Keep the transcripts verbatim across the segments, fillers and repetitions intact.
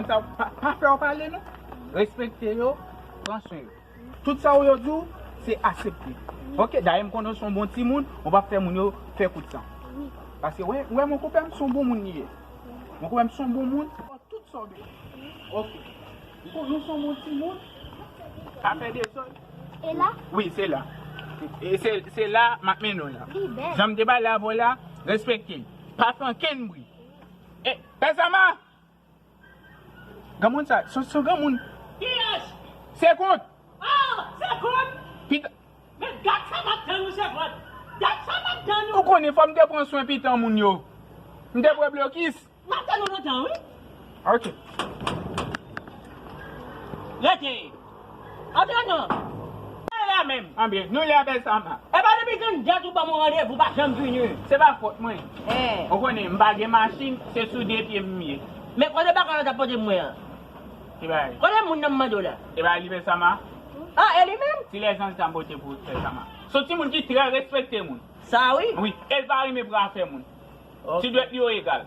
Sa pa, pa fè yo pale non. Respekte yo, pran swen yo. Tout sa yo di w, se aksepte. Ok, dayè m konnen w se yon bon timoun, ou p ap fè moun yo fè kout san. Paske, wè, wè, mon konpè m se yon bon moun li ye. Mon konpè m se yon bon moun. Tout sa w bezwen. Ok. Ou konnen w se yon bon timoun, pa fè dezòd. E la? Wi, se la. E se, se la m ap mennen w la. Li bèl. Jan m te pale avè w la, respekte l. Pa fè ankenn bri. E, Pè Sama! Granmoun sa, se, se granmoun. Kiyès? Sekont. Ah, Sekont! Pita. Men gad sa m ap tann ou, Sekont. Gad sa m ap tann ou. Ou konnen fò m te pran swen pitan moun yo. M te pran blokis. M ap tann ou lontan, wi. Ok. Rete. Antre non. Antre la menm. Anben, nou la, Pè Sama. E pa depi grandèt ou ban m yon randevou, pa janm vini. Se pa fòt mwen. Eh. Ou konnen, m pa gen machin, se sou de pye m ye. Men kote bagay la t ap pote pou mwen an? Ki bagay? Kote moun nan m mande w la? E bagay li, Pè Sama. Ah, e li menm? Ti lèzanj sa m pote pou Pè Sama. Se yon timoun ki trè respekte moun. Sa wi? Wi, e l pa renmen pran afè moun. Ok. Ti dwèt li yo egal.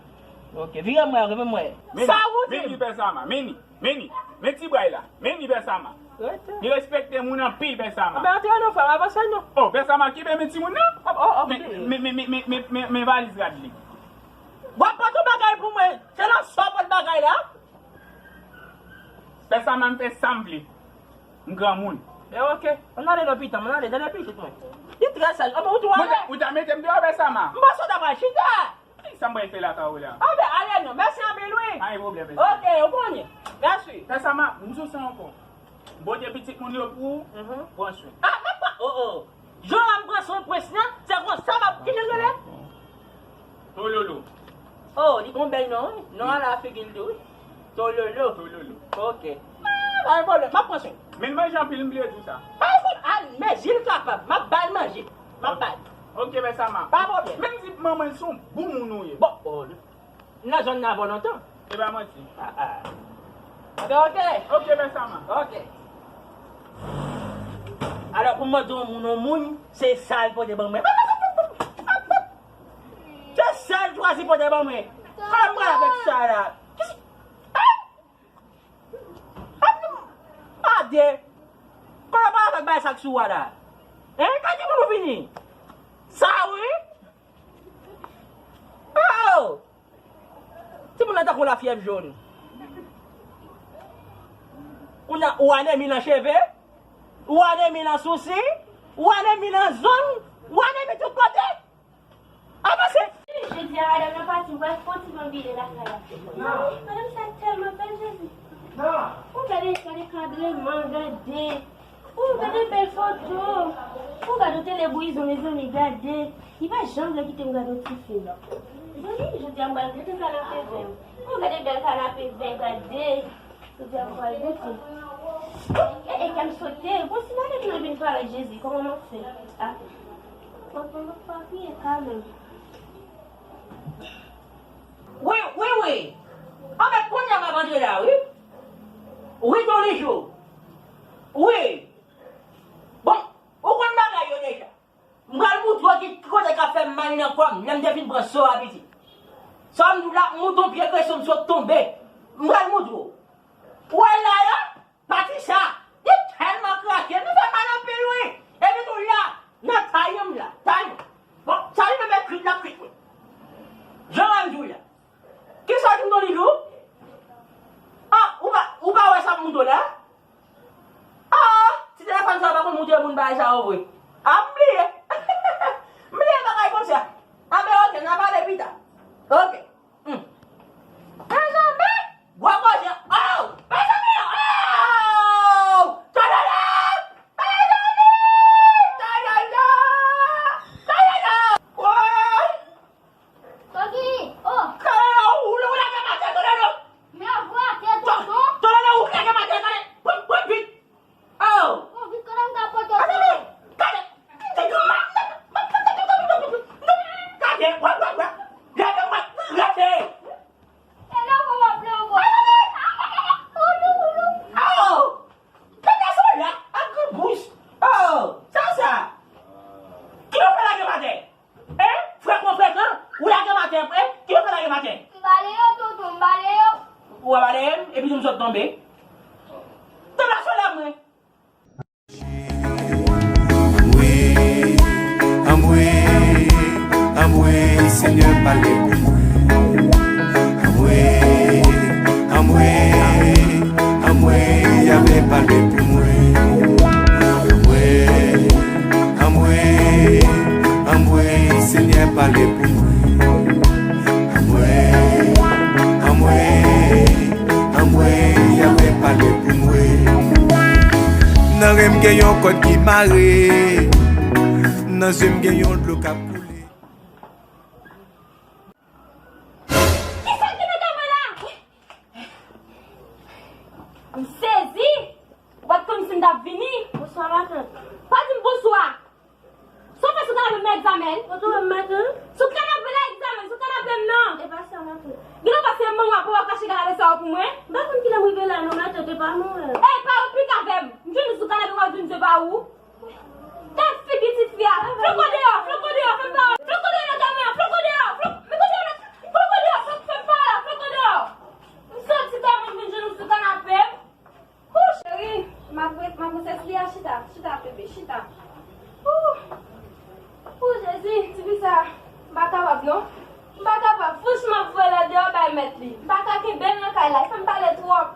Ok, vire mwen, vire mwen. Sa ou di? Men li, Pè Sama, men li, men li, men ti bra l la, men li, Pè Sama. Li respekte moun anpil, Pè Sama. Anben, antre non, frè m, avanse non. Oh, Pè Sama, kenbe men timoun nan. Oh, oh, oh, men, men, men valiz rad li. W ap pote yon bagay pou mwen, se nan sa w pot bagay la? Pè Sama, m fè sa m vle. M granmoun. E ok, ann ale non pitit mwen, ann ale, tande pitit mwen. Li trè saj. Anben, ou tou ale. Ou ta, ou ta mete m deyò, Pè Sama. M panse w ta pral chita. Ki sa m pral fè lakay ou la? Anben, ale non. Mèsi anpil, wi. Pa gen pwoblèm, mèsi. Ok, ou konnen. Mèsi. Pè Sama, m sou sa ankò. Bondye pitit moun yo pou ou, pran swen. Ah, m ap pran, oh, oh. Jan w ap pran swen prens lan, se konsa m ap, kijan l rele? Tololo. Oh, li gon bèl non, wi. Non an la figi l tou, wi. Tololo. Tololo. Ok. Ah, pa gen pwoblèm, m ap pran swen. Men l manje anpil, m bliye di w sa. Pa gen pwoblèm, al, mezi l kapab, m ap ba l manje. M ap ba l. Ok, Pè Sama. Pa pwoblèm. Men m di manman l se yon bon moun ou ye. Bon, oh, nan zòn nan avè w lontan. E pa manti. Ah, ah. Ok, ok. Ok, Pè Sama. Ok. Alò, pou m mande yon moun, yon moun, se sa l pote ban mwen. Se sa l chwazi pote ban mwen. Kòman m pral avèk sa la? Ade. Kòman m pral avèk bagay sa k sou a la? Hein? Kay timoun ou vini? Sa wi? Oh! Timoun nan tankou lafyèv jòn. Ou nan, ou anemi nan cheve, ou anemi nan sousi, ou anemi nan zòn, ou anemi tout kote. Avanse! Jodi a, madanm nan pati, m pral fè yon ti jan vire lakay la. Madanm sa tèlman bèl, Jezi. Ou gade, gade kadreman, gade. Ou gade bèl foto. Ou gade yon tele bouyi zon, mezanmi, gade. Li pa janm vle kite m gade yon ti fim. Mezanmi, jodi a m pral goute kanape vè. Ou gade bèl kanape vè, gade. Jodi a m pral goute. E, e, kè m sote. Bon, si madanm nan vin parèt, Jezi, kòman m ap fè? Ah. Mwen pa, mwen pa kriye kanmenm. Wi, wi, wi. Anben, kounye a m ap antre la, wi. Wi, Tolijou. Wi. Bon, ou konn bagay yo deja. M pral moutre w ki kote k ap fè m mal nan kò m, lè m te fin pran so a piti. Sa m di w la, m moute yon pye kresyon, m sot tonbe. M pral moutre w. Ou wè l la a? Pati sa, li tèlman krake, li fè mal anpil wi. Epi tou la, nan tay m la, tay m. Bon, sa li menm e krit l ap krit wi. Jan w di w la. Kisa w di m, Tolijou? Ah, ou pa, ou pa wè sa m moute w la? Ah, ti telefòn sa yo pa konn moute moun bagay sa yo vre. Ah, m bliye. M bliye bagay konsa. Anben, ok, n a pale pita. Ok. Hmm. Mezanmi! Gwo koze! Oh! Mezanmi! Oh! Tololo! Mezanmi! Tololo! Tololo! Woy! Togi! Oh! Tololo! Ou, ou lage m atè, Tololo! Men avou atè, tonton! Tololo, ou lage m atè, gade! Pran, pran vit! Oh! Oh, vit, kote m ka pote w, Tololo? Pale m, epi di m sot tonbe. Tonbe sou lè mwen. Anmwe, anmwe, anmwe, Senyè pale pou mwen. Anmwe, anmwe, anmwe, Yahweh pale pou mwen. Anmwe, anmwe, anmwe, Senyè pale pou mwen. Anmwe, anmwe, anmwe, Yahweh pale pou mwen. Nan ren m gen yon kòd ki mare. Nan zye m gen yon dlo k ap koule. Kisa ki nan kay mwen la? M sezi. Ou pa t konn si m t ap vini? Bonswa, matant. Pa di m bonswa. Sa w fè sou kanape m nan egzamen? Ou twouve m matant? Sou kanape la egzamen, sou kanape m nan. E pa sa, matant. Gen lè w pase manman pou w ap kache kanape sa yo pou mwen? M pa konn kilè m rive la non, matant, e pa mwen. E pa ou pik avè m. M jwenn ou sou kanape, w ap di m se pa ou. Gad figi ti fi a. Floko deyò, floko deyò, fè m pa. Floko deyò nan kay mwen, floko deyò. Floko deyò, floko deyò, floko deyò, floko deyò. M soti kay mwen, m vin jwenn ou sou kanape m. Hoo, cheri, ma pre-, ma prensès li a, chita, chita, bebe, chita. Hoo, hoo, Jezi, ti fi sa, m pa kapab non. M pa kapab, franchman, voye l deyò bay mèt li. M pa ka kenbe l nan kay la, li fè m pale twòp.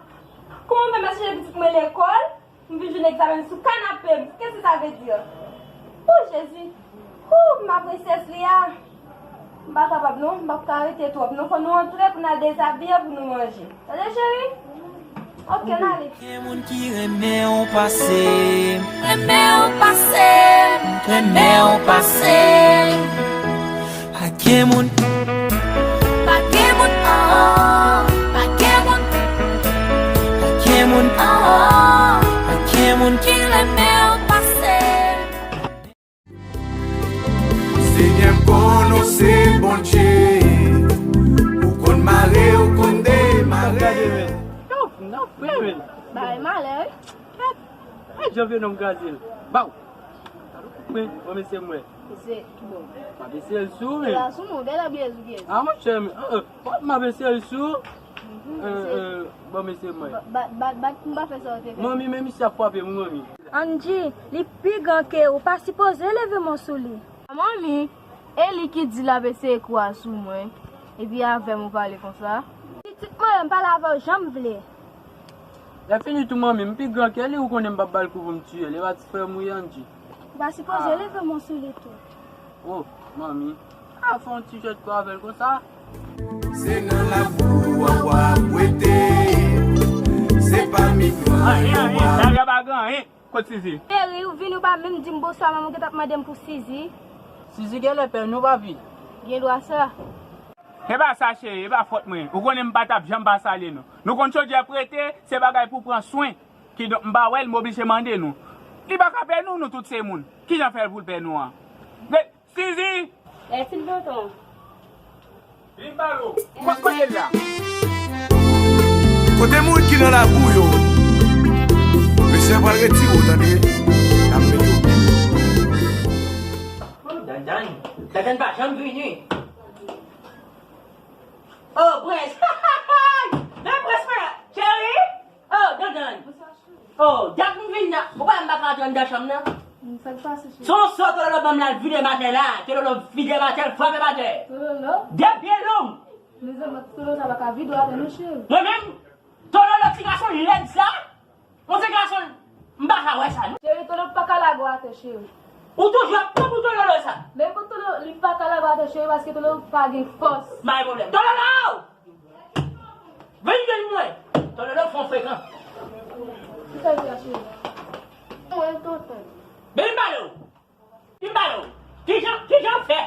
Kòman m fè m al chèche pitit mwen lekòl? M vin jwenn egzamen sou kanape m. Qu'est-ce que ça veut dire? Hoo, Jezi. Hoo, ma prensès li a. M pa kapab non, m p ap ka rete twòp non. Fò nou antre pou n al dezabiye pou nou manje. Tande, cheri? Oke, n ale. Gen moun ki renmen w pase. Renmen w pase. Renmen w pase. Pa gen moun. Pa gen moun, oh, pa gen moun. Pa gen moun, oh, pa gen moun ki renmen w pase. Senyè, m konn ou se Bondye. Ou konn mare, ou konn demare. Gade, men. Yo, nan frè, men. Bay malè, wi. Kèt. Ay, jan vye nonm kraze l. Baw. Gade w koupe, mwen, mesye, mwen. Mesye, ki bon. M ap eseye l sou, men. La sou mwen, bèl abyez ou byez. Ah, monchè, men. Ah, ah. M ap eseye l sou. Mhm, eh, mesye. Eh, bon, mesye, mwen. Ba-, ba-, bat, bat, m pa fè sa w te fè. Manmi, men misye ap frape m, manmi. Angie, li pi gran ke ou, pa sipoze leve men w sou li. Manmi, e li ki di l ap eseye kou a sou mwen, epi avè m ou pale konsa? Pitit mwen, m pale avè w jan m vle. Lè fini tou, manmi, m pi gran ke li, ou konnen m p ap ba l kou pou m tiye l, e pa ti frè m ou ye, Angie. Ou pa sipoze leve men w sou li tou. Oh, manmi, pa fè yon ti jwèt kou avè l konsa. Se nan labou a w ap rete, se pa migran yo w ap. Anyen, anyen, sa pa gen anyen. Kot Sizi? Cheri, ou vini, ou pa menm di m bonswa, manman w gentan ap mande m pou Sizi. Sizi genlè pè nou, papi. Gen dwa sa. E pa sa, cheri, e pa fòt mwen. Ou konnen m pa t ap janm pa salye nou. Nou konn chodyè prete, se bagay pou pran swen. Kidonk, m pa wè l, m oblije mande nou. Li pa ka pè nou, nou tout se moun. Kijan fè l pou l pè nou an? Sizi! Mèsi, tonton. Vin ba l ou. Ko-, kote l la? Kote moun ki nan labou yo? Mesye pral retire w, tande? N ap mete w. Oh, Dandan. Dandan pa janm vini. Oh, Prens. Men Prens mwen, cheri. Oh, Dandan. Oh, dat m vin la. Ou pa m pa ka antre anndan chanm nan? Sa k pase, cheri? Se yon sò Tololo ban m la, l vide m atè la. Tololo vide m atè, l frape m atè. Tololo? De pye long. Mezanmi, Tololo sa pa ka vide w atè non, cheri. Mwen menm? Tololo ti gason lèd sa? Yon ti gason, m pa ka wè sa non. Cheri, Tololo pa ka lage w atè, cheri. Ou toujou ap pran pou Tololo sa? Men pou Tololo, li pa ka lage w atè, cheri, paske Tololo pa gen fòs. Pa gen pwoblèm. Tololo! Vin jwenn mwen. Tololo fon frekan. Kisa l di a, cheri? Mwen, tonton. Vin pale w. Vin pale w. Kijan, kijan w fè?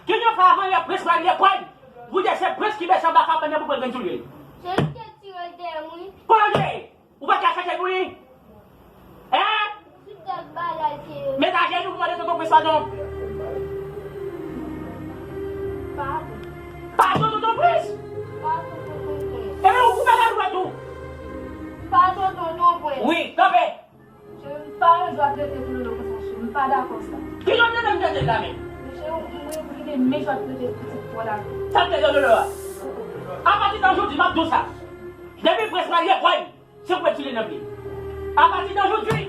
Kijan w fè avan yè Prens pral lekòl? Pou di se Prens ki bese anba kabann nan pou pran grenn soulye l. Se li ki tire l dèyè m, wi. Kote? Ou pa ka chache pou li? Hein? Tout dat bagay ke. Met ajenou pou mande tonton Prince padon. Padon. Padon tonton Prince? Padon tonton Prince. Epi ou koupe la dwèt ou. Padon tonton Prince. Wi, kanpe. Cheri, m pa yon jwa trete Tololo konsa, cheri. M pa dakò sa. Ki jan m trete m trete l la menm? Men cheri, ou mwen pou kite men jwa trete pitit pou la. Sa m trete Tololo a? Apati de jodi, m ap di w sa. Depi Prens pral lekòl, se pou mèt file nan pye. Apati de jodi,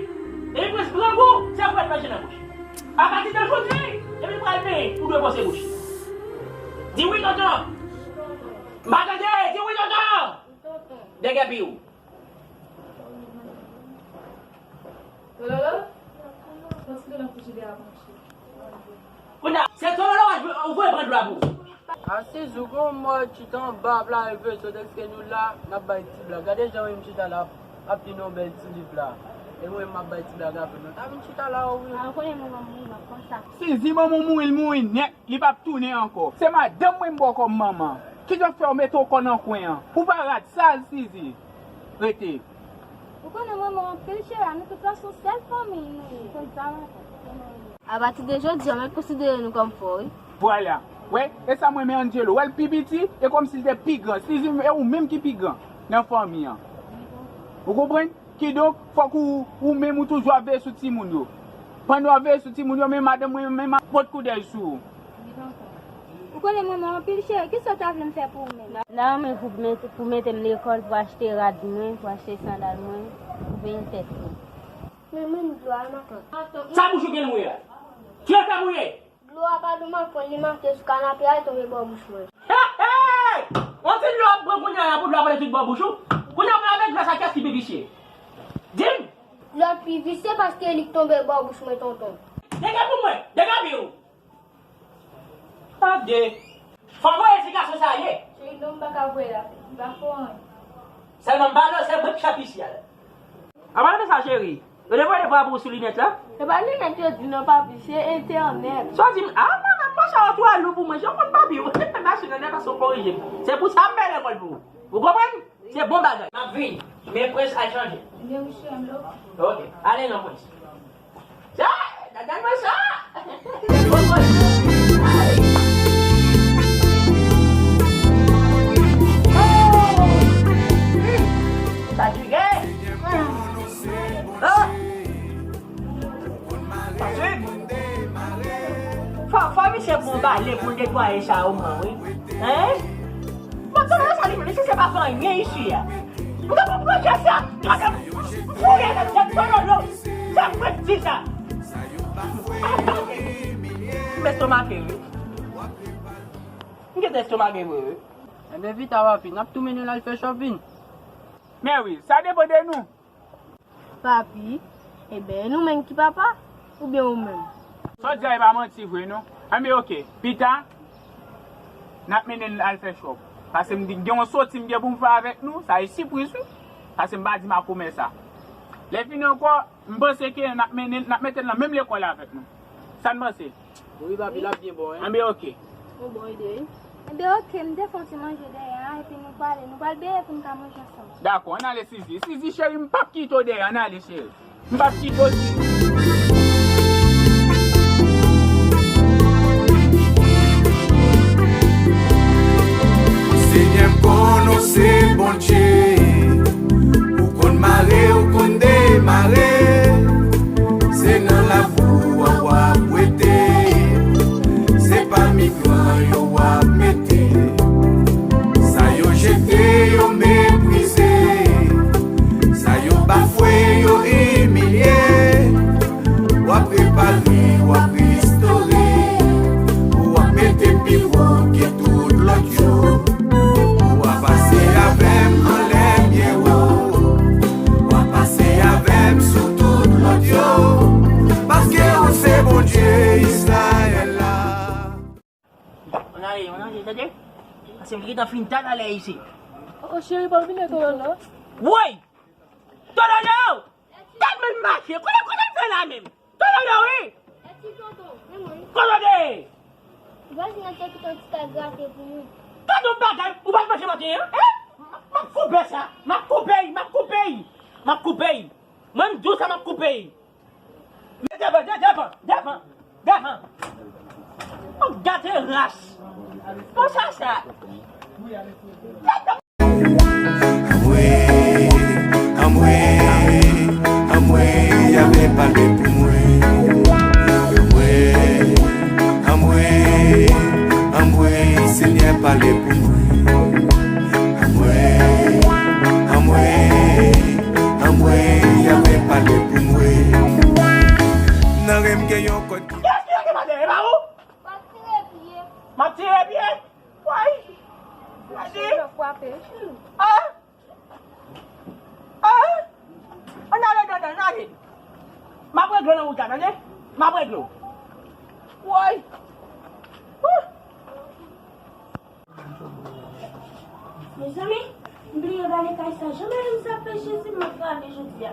depi prens grangou, se pou mèt manje nan bouch. Apati de jodi, depi pral benyen, ou dwe bwose bouch. Di wi, tonton. M pa tande, di wi, tonton. Degè pi ou. Lolo, kontinye nan kouche de avanche. Kounye a, se Tololo w ap voye pran dlo a pou ou. Asiz ou gon mò chita anba ap lave sot èske nou la, n ap bay ti blag. Gade jan wi m chita la, ap li nan bèl ti liv la. E mwen m ap bay ti blag avè nou. Ta vin chita la, wi. A, ou konnen manman mouri, m ap konn sa. Sizi manman mouri, l mouri nèt, li p ap tounen ankò. Se madanm mwen m ba w kòm manman. Kijan k fè w mete w kò nan kwen an? Ou pa rad sal, Sizi. Rete. Ou konnen manman anpil cheri, nou tout fason sèl fanmi nou ye. Konn sa mwen fè. Apati de jodi a, mwen konsidere nou kòm frè, wi. Vwala. Wè, e sa mwen renmen Angelo. Wè l pi piti, e kòmsi l te pi gran. Sizi, e ou menm ki pi gran nan fanmi an. Ou konprann? Kidonk, fòk ou, ou menm ou toujou ap veye sou timoun yo. Pandan w ap veye sou timoun yo, men madanm mwen menm ap pot koudèy sou ou. Ou konnen manman anpil cheri, kisa w ta vle m fè pou ou menm? M ta renmen pou mete, pou mete m lekòl, pou achte rad mwen, pou achte sandal mwen, pou benyen tèt mwen. Men mwen dlo a matant. Sa bouch ou gen mouye a? Ki afè mouye? Dlo a pa dlo m ap pran, li make sou kanape a, li tonbe bò bouch mwen. Hey, hey! On ti dlo ap pran kounye a pou dlo a pale tout bò bouch ou. Kounye a w pral avèk dlo sa, kiyès ki pi visye? Di m! Dlo a pi visye paske li k tonbe bò bouch mwen, tonton. Degè pou mwen, degè pi ou. Tande. Fò voye ti gason sa ye. Cheri, non, m pa ka voye la. M pa fè anyen. Sèlman m pa nan sèl mwen k chapis ya. Apa tande sa, cheri? Yo te voye de bwa pou ou sou linèt la? Se pa linèt yo di non, papi, se entènèt. Sa w di m? A, mwen menm, mwen sa yo twò lou pou mwen. Jan w konn papi, ou te fè machin nan nèt, se w korije m. Se pou sa m peye lekòl pou ou. Ou konprann? Se bon bagay. M ap vini. Men prens al chanje. Ebyen, wi, cheri, m love. Ok. Ale non, prens. Sa, gade mwen sa. Sa ki gen? Ah! Patrick! Fò, fò misye pran bale pou l netwaye sa omwen, wi. Hein? Mwen konnen sa li menm, misye se pa fè anyen isi a. Mwen konn pran chèf sa. Gade, m fouye nan tèt Tololo. Sa mwen di sa. M estomake, wi. M gentan estomake vre, wi. Enben, Vita, papi, n ap tou mennen l al fè shopping. Men wi, sa depann de nou. Papi, enben, e nou menm ki papa? Oubyen ou menm? Sa w di a, e pa manti vre, non. Enben, oke. Pita, n ap mennen l al fè chòp. Paske m di, gen yon soti m gen pou m fè avèk nou, sa e sipriz, wi. Paske m pa di m a pwomès sa. Lè fini ankò, m panse ke n ap mennen, n ap mete l nan menm lekòl avèk nou. Sa n panse? Wi, papi, l ap byen bon, wi. Anben, oke. Yon bon ide, wi. Enben, oke, m te fè yon ti manje dèyè a, epi nou pral, nou pral benyen pou n ka manje ansanm. Dakò, ann ale, Sizi. Sizi, cheri, m p ap kite w dèyè, ann ale, cheri. M p ap kite w, Sizi. Senyè, m konnen w se Bondye. Ou konn mare, ou konn demare. Se nan labou a w ap rete. Se pa migran yo w ap mete. Sa yo jete, yo meprize. Sa yo bafwe, yo imilye. W ap repare, w ap restore. W ap mete pi wo ke tout lòt yo. W ap pase avè m anlè mye wo. W ap pase avè m sou tout lòt yo. Paske ou se Bondye Izrayèl la. Ann ale, ann ale, tande? Paske m gentan fin talè isi. O, cheri, pa vin Tololo. Woy! Tololo! Tèlman l mache, kote, kote l fè la menm? Tololo, wi! Tololo! Vwazin nan te kite yon ti kay grate pou mwen. Gade yon bagay, ou pa t manje maten an, hein? M ap koupe sa, m ap koupe, m ap koupe, m ap koupe. Mwen, m di w sa, m ap koupe. Men devan, de-, devan, devan, devan. Oh, gade ras. Bon, sa, sa. Anmwe, anmwe, anmwe, y ave pale pou mwen. Anmwe, anmwe, anmwe, Senyè pale pou mwen. Anmwe, anmwe, Yon kote. Kiyès ki rete pa dèyè? E pa ou? M ap tire pye. M ap tire pye? Woy! Gade! Ah! Ah! Ann ale, Dandan, ann ale. M ap regle w nan wout la, tande? M ap regle w. Woy! Wouh! Mezanmi, m bliye rale kay sa. Jan mari m sa fè Jezi m ap rale jodi a.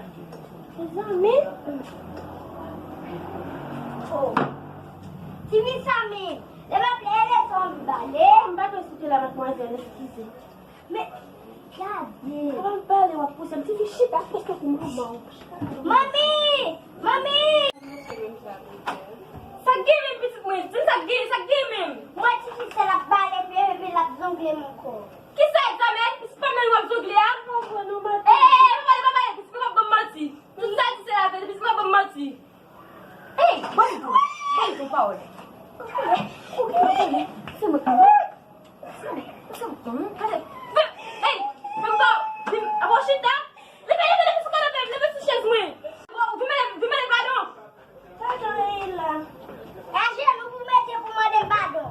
Mezanmi. Oh. Ti fi sa, men, lè m ap lè lè sa w ap bale. M pa dwe site la, madmwazèl, eskize. Men, gade. Avan m pale, w ap pouse m. Ti fi chita, pouse tankou manman w. Manmi! Manmi! Sa k gen menm, pitit mwen? Di m sa k gen, sa k gen menm? Mwen, ti fi sa l ap pale, epi, epi l ap zongle m ankò. Kisa egzanmen? Pitit pa m nan w ap zongle a? Ee, pa pale, pa pale, pitit mwen p ap ban m manti. Tout sa l di se laverite, pitit mwen p ap ban m manti. Ey, ban m di w, ban m di w pawòl. Ou gen, ou gen, se mwen k ap. Sa, sa, hmm, gade. Vin, ey, vin bò, vin, abo chita. Leve, leve, leve sou kanapè m, leve sou chèz mwen. Vin mande, vin mande padon. Padon, Leila. Ajenou pou mete pou mande m padon.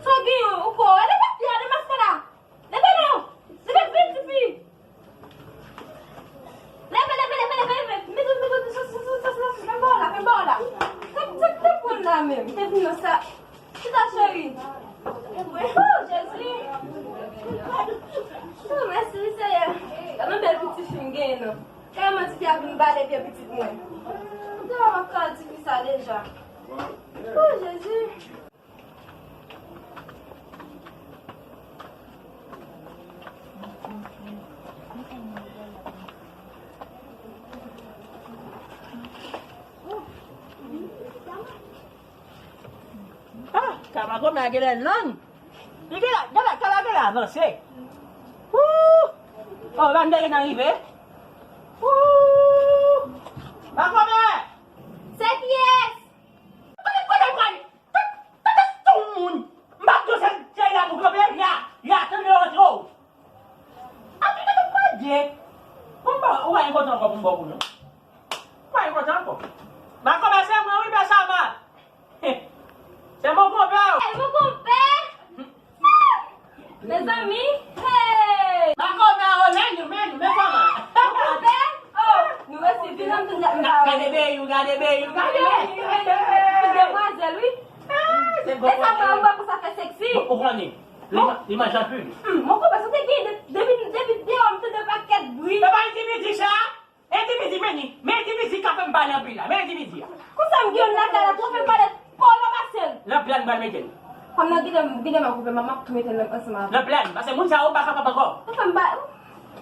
Sa w gen ankò? Leve pye a, demaske la. Leve non! Leve vit, tifi! Leve, leve, leve, leve, leve! Mete, mete, mete, soti, soti, soti, soti, fè m ba w la, fè m ba w la. Sa, sa, sa pran la menm? Te vin nan sa. Chita, cheri. Oh, Jezi. Oh, mèsi, wi, Seyè. Gade yon bèl pitit fi m genyen, non. Kay manti ki ap vin bale pye pitit mwen. M te wè m ap kal tifi sa deja. Oh, Jezi. Ah, kama kòmè a genlè long. Li genlè, genlè, kama genlè avanse. Wouh! Oh, la m te gentan rive. Wouh! Makomè! Se kiyès? Kote, kote l pral? Tande, tande, se yon moun. M pa t konn se, se la pou kanpe. Ya, ya, tande yo antre w. Api, tande, tande, tande. Bon, bon, ou pa gen kontan ankò pou m ba w kou, non. Ou pa gen kontan ankò. Makomè, se mwen, wi, pè Sama. Se mon konpè, wi. Hey, mon konpè! Mezanmi, hey! Makomè, oh, men nou, men nou, men kòman? Mon konpè, oh, nou resi vin ann tounen m pa wè. Gade Beyou, gade Beyou, gade. Demwazèl, wi. Ah, se bon. E sa mwen, mwen pou sa fè seksi. Bon, ou konnen, li ma-, li manje anpil. Hmm, mon konpè, sa te gen de-, depi, depi deyò, m tande pakèt bri. E pa endividi sa? Endividi, men ni, men endividi ka fè m pale anpil la, men endividi a. Konsa m gen youn lakay la, twò fè m pale, pa w pa pase l. Nan plèn m pral mete l. Kòm nan gide m, gide m a koupe, m ap tou mete l ansanm avè l. Nan plèn, paske moun sa yo pa kapab ankò. Konsa m pa,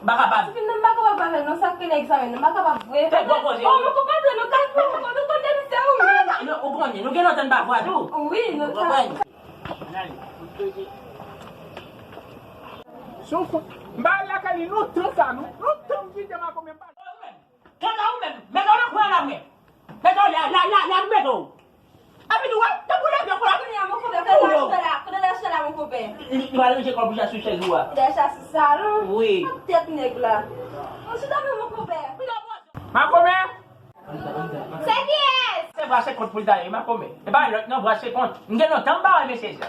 m pa kapab. Tifi m nan m pa kapab avè l, non, sa k rele egzanmen, non, m pa kapab vre. Fè gwo koze. Oh, mwen konprann, nou ka fè, nou konn, nou konn depi se ou menm. Non, ou konnen, nou gen lontan n pa vwa tou. Wi, nou ka. Se yon fon. M pa al lakay li lontan sa, non. Lontan m kite Makomè, m pa. Tande ou menm, mete w nan kwen la, mwen. Mete w la, la, la, la, mete w. Epi nou wè, tankou leve kò la. Kounye a, mon konpè, kote l achte la, kote l achte la, mon konpè? Li, li pral ranje kò l pou chita sou chèz ou a. Li al chita sou salon? Wi. Ak tèt nèg la. Mwen chita pou mon konpè. Makomè! Se kiyès? Se Vwa Senkont pou l ta ye, Makomè. E pa lòt non, Vwa Senkont. M gen lontan m pa wè mesye sa.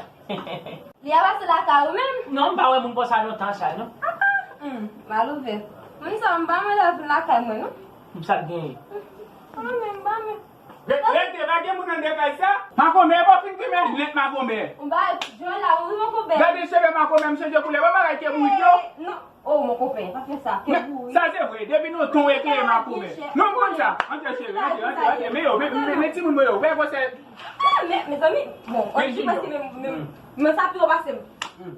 Li a pase lakay ou menm? Non, m pa wè moun konsa lontan sa, non. Ah, ah, hmm, mal ouvè. Moun sa, m pa mande l vin lakay mwen, non. M sa l genyen. Ah, men m pa men. Re-, rete, pa gen moun anndan kay sa? Makomè, pa fin gen men lent, Makomè. M ba, jwenn la, wi, mon konpè. Gade cheve Makomè, m sonje koulè, pa bagay ke bourik yo. Eh, non. Oh, mon konpè, pa fè sa, ke bourik. Sa se vre, depi nou ton eklere Makomè. Non, m konn sa. Antre cheve, antre, antre, antre. Men yo, men, men, men timoun mwen yo, wè gwosè. Ah, men, mezanmi, bon, on di paske men, men, men sa pi wo pase m.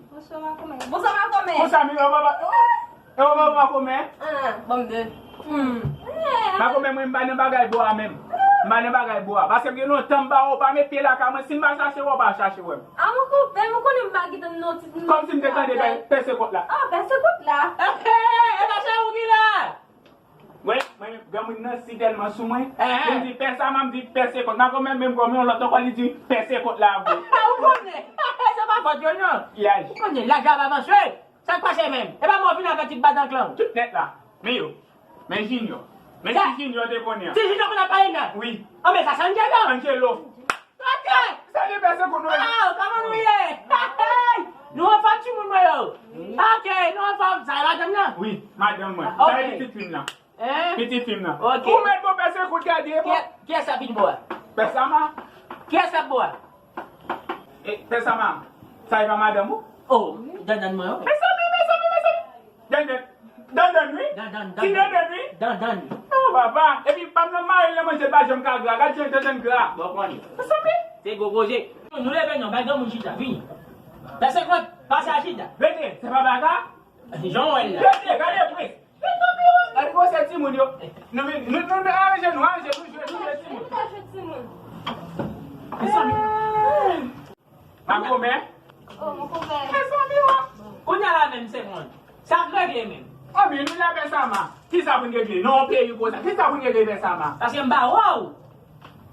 Bonswa, Makomè. Bonswa, Makomè. Konsa, men, yo, papa. E w, Makomè? Ah, bon, de. Hmm. Makomè, mwen, m pa nan bagay bò a menm. M pa nan bagay bwa. Paske m gen lontan m pa wè w pa met pye lakay mwen. Si m pa chache wè w, w pa chache wè m. A, mon konpè, mwen konnen m pa gentan nan ti... Kòmsi m te tande pè, pèse kont la. A, pèse kont la. E pa sa ou ki la. Mwen, mwen, granmoun nan si tèlman sou mwen. Pou m di pè Sama, m di pèse kont. Makomè menm kòm yon lòt ankò, li di pèse kont la vre. Ou konnen. Se pa fòt yo non. Ou konnen, laj la pa vanse. Sa k pase menm? E pa mwen w vin avèk ti badanklan. Tout nèt la. Men yo. Men Junior. Men ti Junior te konnen an. Ti Junior konn ap pale nan? Wi. Anben sa se Angelo. Angelo. Ok. Salye pèse kont nou. Ah, kòman nou ye? Nou anfòm timoun mwen yo. Ok, nou anfòm. Sa e madanm nan? Wi, madanm mwen. Sa e pitit fi m nan. Pitit fi m nan. Ok. Ou mèt bon pèse kont gade. Kiyès, kiyès ap vin bò a? Pè Sama. Kiyès ap bò a? E, pè Sama, sa e pa madanm ou? Oh, dandan mwen, wi. Mezanmi, mezanmi, mezanmi. Dandan. Dandan, wi. Dandan, ti dandan, wi. Dandan. Oh, papa. Epi, pa m nan mari l nan manje, l pa janm ka gra. Gad jan dandan gra. Bon, konnen. Mezanmi. Se gwo koze. Nou leve non, bay granmoun chita, vini. Pèse kont, pase a chita. Rete, se pa baga. Jan w wè l la. Gade, gade, prens. Gade kòman se timoun yo. Nou vin, nou, nou, nou aranje, nou aranje, nou jwe, nou jwe timoun. Nou ka jwe timoun. Mezanmi. Makomè. Oh, mon konpè. Mezanmi, wa. Kounye a la menm, se moun. Sa k regle menm? Anben, nou la pè Sama. Kisa pou n regle? Nan yon peyi konsa, kisa pou n regle pè Sama? Paske m pa wè w.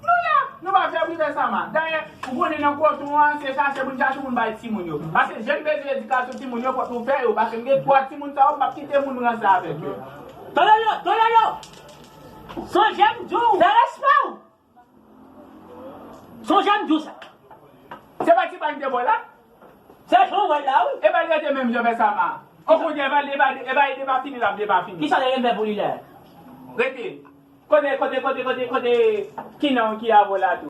Nou la, nou pa fè bri pè Sama. Dayè, ou konnen nan koton an, se chache pou n chache pou n bay timoun yo. Paske jan n bezwen edikasyon timoun yo, fòk nou fè yo. Paske m gen twa timoun sa yo, m p ap kite moun ranse avèk yo. Tololo, Tololo! Sonje m di w. Fè respè w! Sonje m di w sa. Se pa ti bal m te ba w la? Se jan w wè l la, wi. E bal rete menm jan pè Sama. Okontrè, e bal, e bal, e bal, e pa fini la, e pa fini. Kisa l gen fè pou li la? Rete. Kote, kote, kote, kote, kote kinan ki avè w la tou?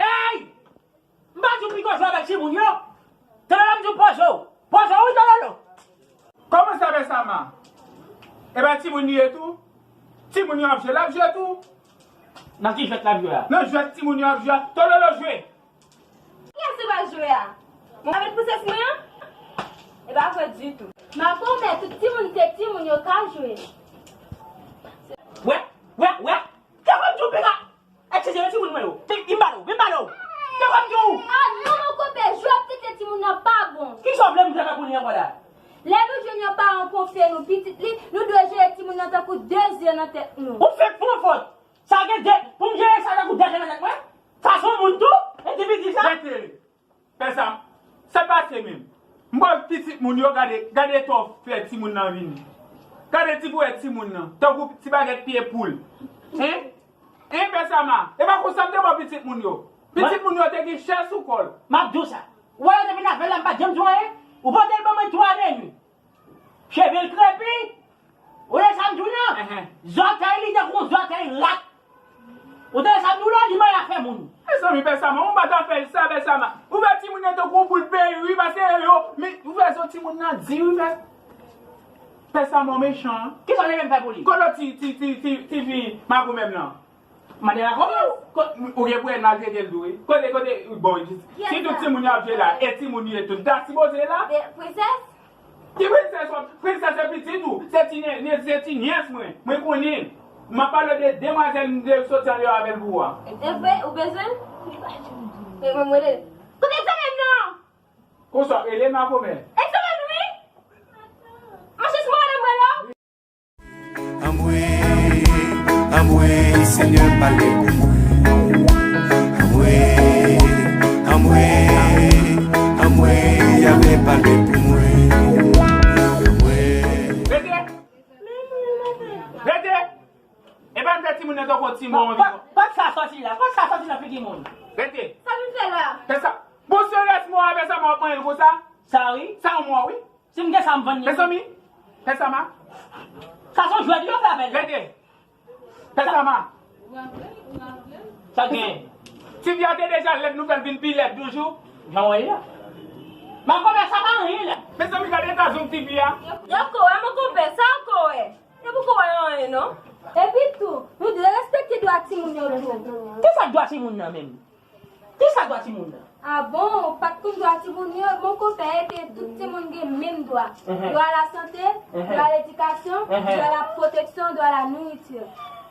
Ey! M pa di w pito jwe avèk timoun yo. Tande m di w poze w. Poze w wi, Tololo. Kòman sa pè Sama? E pa timoun li ye tou? Timoun yo ap jwe, l ap jwe tou. Nan ki jwèt l ap jwe a? Nan jwèt timoun yo ap jwe a. Tololo jwe. Kiyès ki pral jwe a? Mwen avèk prensès mwen an? E pa vre ditou. Makomè, tout timoun se timoun, yo ka jwe. Wè, wè, wè. Kè kòm tou piga. Eskize, men timoun mwen yo. Vin, vin pale w, vin pale w. Te wè m di w. Ah non, mon konpè, jwe ap tete timoun nan pa bon. Kisa w vle m fè pou li ankò la? Lè nou jwenn yon paran konfye nou pitit li, nou dwe jere timoun nan tankou de zye nan tèt nou. Ou fèk fè yon fòt. Sa gen de, pou m jere sa tankou de zye nan tèt mwen? Sa se yon moun tou? Endividi sa? Rete. Pè Sam, sa pase menm? M wè pitit moun yo, gade, gade etò fè timoun nan vini. Gade ti bouwèt timoun nan, tankou ti bagèt pye poul. Hein? Hein, pè Sama? E pa konsa m te wè pitit moun yo. Pitit moun yo te gen chè sou kò l. M ap di w sa. Ou wè lè te vin avè l la, m pa t janm di w anyen. Ou pote l ban mwen twa de nwi. Cheve l krepi. Ou tande sa m di w nan? Zòtèy li tankou yon zòtèy rat. Ou tande sa m di w la, li mal afè moun. Mezanmi, pè Sama, ou pa ta fè l sa, pè Sama. Ou fè timoun nan tankou yon boul peri, wi, paske yo, men, ou fè zo timoun nan di, wi, pè. Pè Sama, w mechan, an. Kisa w te vle m fè pou li? Kote ti, ti, ti, ti, ti fi makomè m nan? Mande la kòman? Ou gen pou wè maltrete l tou, wi. Kote, kote, bon, si tout timoun yo ap jwe la, e timoun yo tou, ta sipoze la. Prensès? Ki prensès w ap, prensès se pitit ou? Se ti ne, ne, se ti nyès mwen. Mwen konnen. M ap pale de demwazèl m te soti anlè avè l pou ou a. E vre, ou bezwen l? E mwen, mwen rele. Kote egzamen m nan? Konsa, rele makomè. Egzamen wi! An sis mwen rele mwen la. Anmwe, anmwe, Senyè pale pou mwen. Anmwe, anmwe, anmwe, Yahweh pale pou mwen. Anmwe. Rete! Rete! E pa m fè timoun nan tankou ti moun. Kot sa soti la? Kot sa soti nan figi moun? Rete! Sa vin fè la? Fè sa. Bon, se rès mò a, fè sa, mò ap manyen l konsa. Sa wi. Sa yon mò wi. Si m gen sa m vann li. Mezanmi, pè Sama, Sa se yon jwèt yo fè avè l la. Gade. Pè Sama. Sa gen. Ti vi a te deja lèd, nou fè l vin pi lèd toujou. Jan w wè l la. Makomè, sa pa anyen la. Mezanmi, gade eta zong ti vi a. Yo ko wè, mon konpè, sa yo ko wè. Yo poko wè anyen, non. Epi tou, nou dwe respekte dwa timoun yo tou. Kisa dwa timoun nan menm? Kisa dwa timoun nan? A bon, ou pa t konn dwa timoun yo? Mon konpè, ke tout timoun gen menm dwa. Dwa lasante, dwa ledikasyon, dwa lapwoteksyon, dwa lanouriti.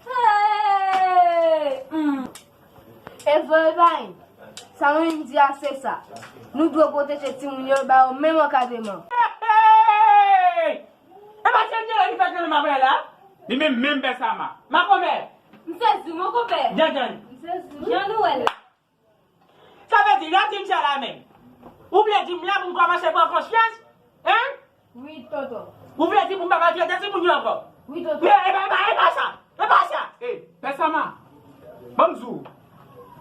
Hey! Hmm. E vre, Evain, sa mwen di a se sa. Nou dwe pwoteje timoun yo, ba yo menm ankadreman. Hey! E pa ti Angela ki fè kanmenm apre la? Li menm menm pè Sama. Makomè. M sezi, mon konpè. Djanjan. M sezi. Jan nou wè l la. Sa vle di, lè w di m sa la menm, ou vle di m la pou m kòmanse pran konsyans? Hein? Wi, tonton. Ou vle di pou m pa maltrete timoun yo ankò? Wi, tonton. Men, e pa, e pa, e pa sa. E pa sa. E, pè Sama, ban m di w,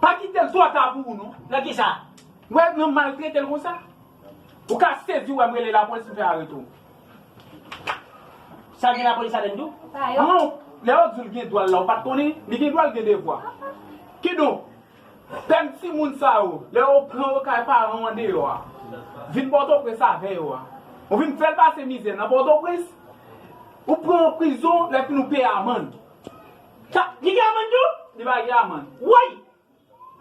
pa kite l twò ta pou ou non. Nan kisa? Ou wè nan maltrete l konsa, ou ka sezi wè m rele lapolis m fè arete w. Sa gen lapolis ladann tou? Pa yo. Non, lè yo di l gen dwa l la, ou pa t konnen, li gen dwa l gen devwa. Kidonk, pèm timoun sa yo, lè yo pran yo kay paran w andeyò a, vin Pòtoprens avè yo a, ou vin fè l pase mizè nan Pòtoprens, ou pran yo prizon, lè fin ou peye amann. Sa, li gen amann tou? Li pa gen amann. Woy!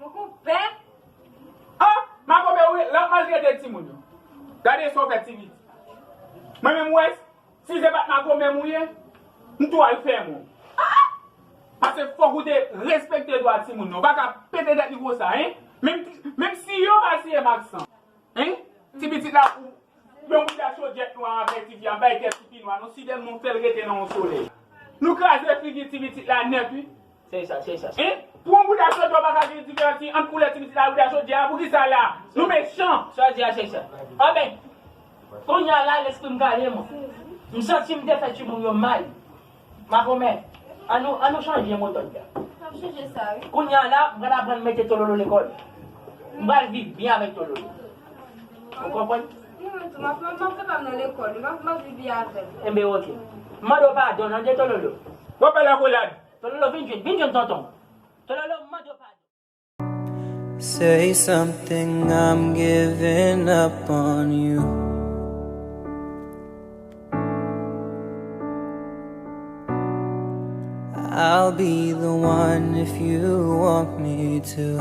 Mon konpè. Ah, makomè, wi, lè w maltrete timoun yo. Gade sa w fè ti pitit. Mwen menm, wè, si se pa t makomè m ou ye, m tou al fèmen w. Paske fòk ou te respekte dwa timoun nan. Ou pa ka pete tèt li konsa, hein? Menm, menm si yo pa siye m ak san. Hein? Ti pitit la, ou, yon bouda chodyè nwa avè ti fi a, m bay kè ti fi nwa, non, si tèlman w fè l rete nan yon solèy. Nou kraze figi ti pitit la nèt, wi. Se sa, se sa. Hein? Pou yon bouda chodyè, w pa ka gen diferans ant koulè ti pitit la ak bouda chodyè a, poukisa la? Nou mechan. Sa w di a, se sa. Anben, kounye a la, lespri m kale mwen. M santi m te fè timoun yo mal. Makomè, an nou, an nou chanje metòd la. N ap chanje sa, wi. Kounye a la, m pral aprann mete Tololo lekòl. M pral viv byen avèk Tololo. Ou konprann? Mwen menm tou, m ap, m ap fè pa m nan lekòl, m ap, m ap viv byen avè l. Enben, oke. M mande w padon, tande, Tololo. Bon, pè lakolad. Tololo, vin jwenn, vin jwenn tonton. Tololo, m mande w padon. Say something, I'm giving up on you. I'll be the one if you want me to.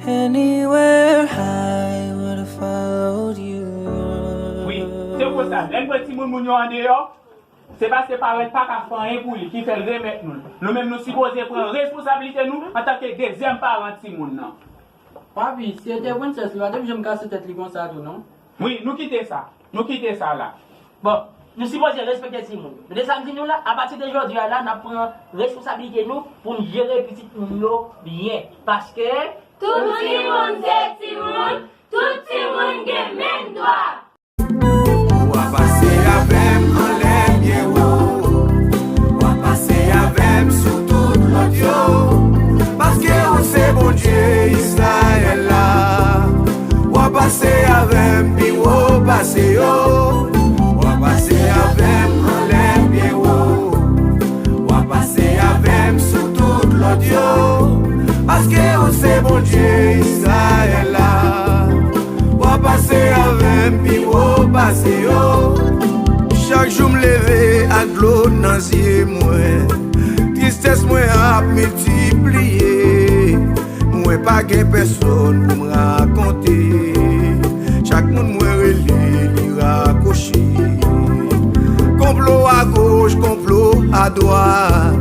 Anywhere I would have followed you. Wi, se pou sa, lè n pran timoun moun yo andeyò, se paske paran pa ka fè anyen pou li ki fè l remèt nou l. Nou menm nou sipoze pran responsablite nou antanke dezyèm paran timoun nan. Papi, si se te Princess, li pa t ap janm kase tèt li konsa tou, non. Wi, nou kite sa. Nou kite sa la. Bon, nou sipoze respekte timoun. Men sa m di nou la, apati de jodi a la, n ap pran responsablite nou pou n jere pitit moun yo byen. Paske tout timoun se timoun, tout timoun gen menm dwa. W a pase avè m anlè byen wo. W a pase avè m sou tout lòt yo. Paske ou se Bondye Izrayèl la. W a pase avè m pi wo pase yo. W a pase avè m anlè byen wo. W a pase avè m sou tout lòt yo. Paske ou se Bondye Izrayèl la. W a pase avè m pi wo pase yo. Chak jou m leve ak dlo nan zye mwen. Tristès mwen ap miltipliye. Mwen pa gen pèsonn pou m rakonte. Chak moun mwen rele, li rakwoche. Konplo agoch, konplo adwat.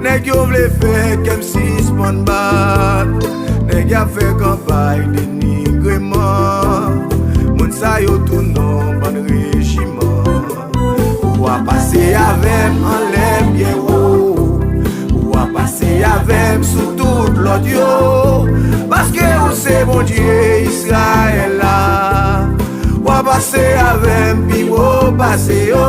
Nèg yo vle fè kè m sispann bat. Nèg y ap fè kanpay denigreman. Moun sa yo tou nan bann rejiman. W a pase avè m anlè byen wo. W a pase avè m sou tout lòt yo. Paske ou se Bondye Izrayèl la. W a pase avè m pi wo pase yo.